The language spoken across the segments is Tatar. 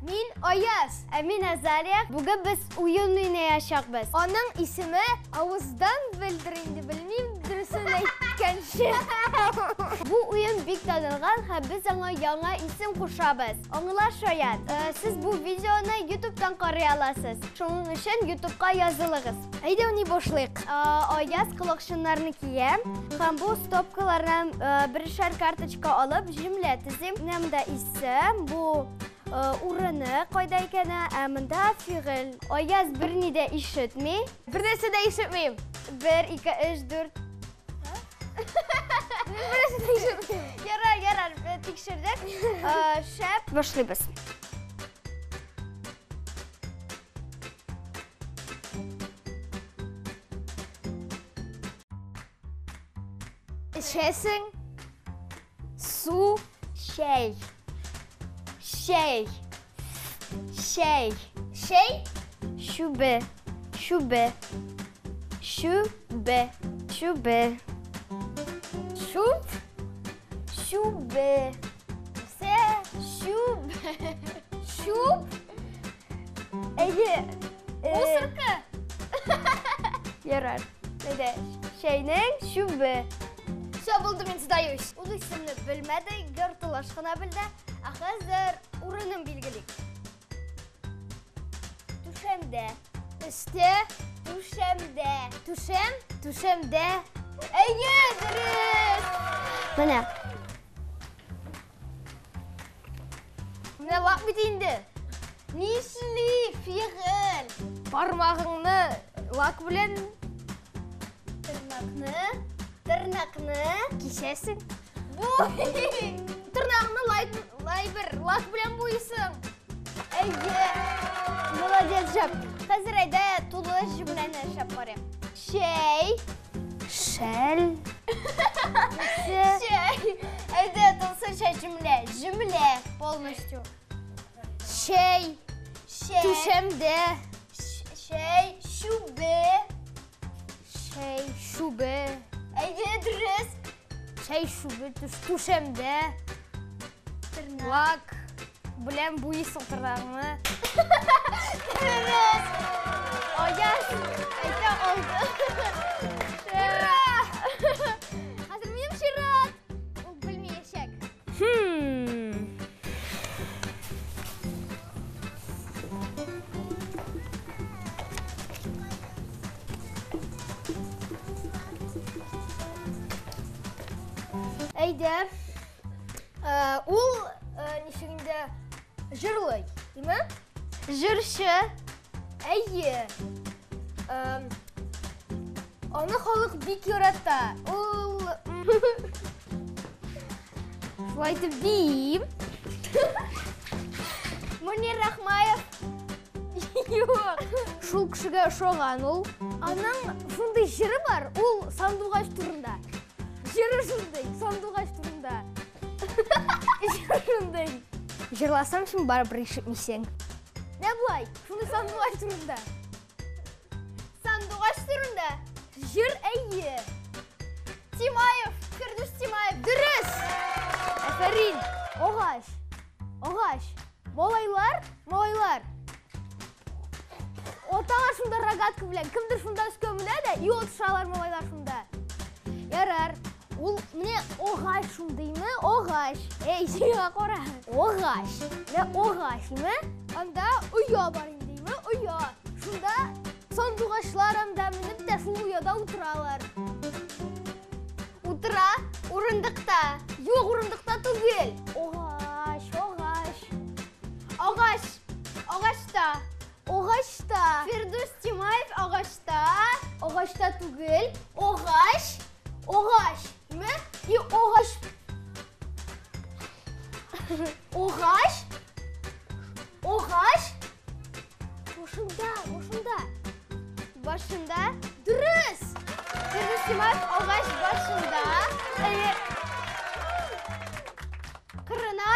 Мин Аяз. Ә мин Азалия. Бүген без уен уйнаячакбыз. Аның исеме авыздан белдер инде, белмим дөресен әйткәнче. Бу уен бик танылган һәм без аңа яңа исем кушабыз. Аңла шаят. Сез бу видеоны YouTube'тан карый аласыз. Шуның өчен YouTube'ка язылыгыз. Әйдә уйный башлыйк. Аяз колакчыннарны кия һәм бу стопкалардан берешәр карточка алып җөмлә төзим. Менә монда исем, бу урыны кайда икәне, ә монда фигыль. Аяз берни дә ишетми. Бер нәрсә дә ишетмим. 1, 2, 3, 4. Мин бер нәрсә дә ишетмим. Ярар, ярар, тикшердек. Шәп, башлыйбыз. Эчәсең. Су. Чәй. Чәй. Чәй. Чәй. Чүбе. Чүбе. Чүбе. Чүбе. Чүп. Чүбе. Сә. Чүбе. Чүп. Әйе. Мусорка. Ярар. Әйдә. Чәйнең чүбе. Все, булды, мин сдаюсь. Ул исемне белмәде, яртылаш кына белде. Ә хәзер урынын билгелик. Түшәмдә. Өстә. Түшәмдә. Түшәм. Түшәмдә. Әйе, дөрес. Менә. Менә лак бит инде. Нишли фигыль? Бармагыңны лак белән Тырнакны, тырнакны кисәсең. Бу Тырнагыңны лай, лай бер лак белән буйсың. Әйе. Молодец, Жап. Хәзер әйдә тулы җөмләне эшләп карыйк. Чәй. Шәл. Чәй. Әйдә тулысынча җөмлә. Җөмлә полностью. Чәй. Чәй. Түшәмдә. Чәй, чүбе. Чәй, шүбе. Әйе, дөрес. Чәй, шүбе, түшәмдә. Тырнак. Лак белән буйсың тырнагыңны. Дөрес. Аяз әйтә алды. Ура! Хәзер минем чират. Ул белмәячәк. Әйдә. Ул ничек инде җырлый, димме? Җырчы. Әйе. Аны халык бик ярата. Ул шулай итеп бии. Мөнир Рахмаев. Юк. Шул кешегә ошаган ул. Аның шундый җыры бар, ул сандугач турында. Җыры шундый, сандугач турында. Җыры шундый. Җырласам син барыбер ишетмисең. Менә болай, шундый сандугач турында. Сандугач турында. Җыр әйе. Тимаев, Фирдүс Тимаев. Дөрес! Афәрин! Агач. Агач. Малайлар, малайлар. Аталар шунда рогатка белән. Кемдер шунда өскә менә дә, и отышалар малайлар шунда. Ярар. Ул менә агач шундыймы? Агач. Эй, сиңа кара. Агач. Менә агачмы? Анда оя бар индеме? Оя. Шунда сандугачлар анда менеп тә шул ояда утыралар. Утыра урындыкта. Юк, урындыкта түгел. Агач, агач. Агач. Агачта. Агачта. Фирдүс Тимаев агачта. Агачта түгел. Агач. Агач. Ме? И агач. Агач. Агач. Башында, башында. Башында. Дөрес. Фирдүс Тимаев агач башында. Әйе. Кырына.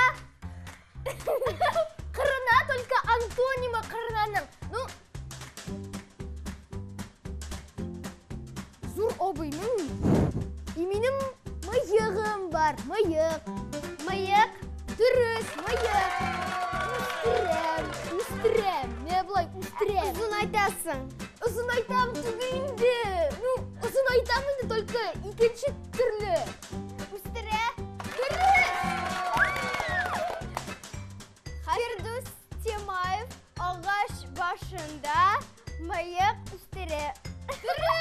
Кырына только антонимы кырынаның. Ну, зур абыйның и минем мыегым бар, мыек. Мыек. Дөрес, мыек. Үстерәм. Озынайтасың. Озынайтам түгел инде. Ну, озынайтам инде, только икенче төрле. Үстерә. Дөрес! Фирдүс Тимаев агач башында мыек үстерә. Дөрес!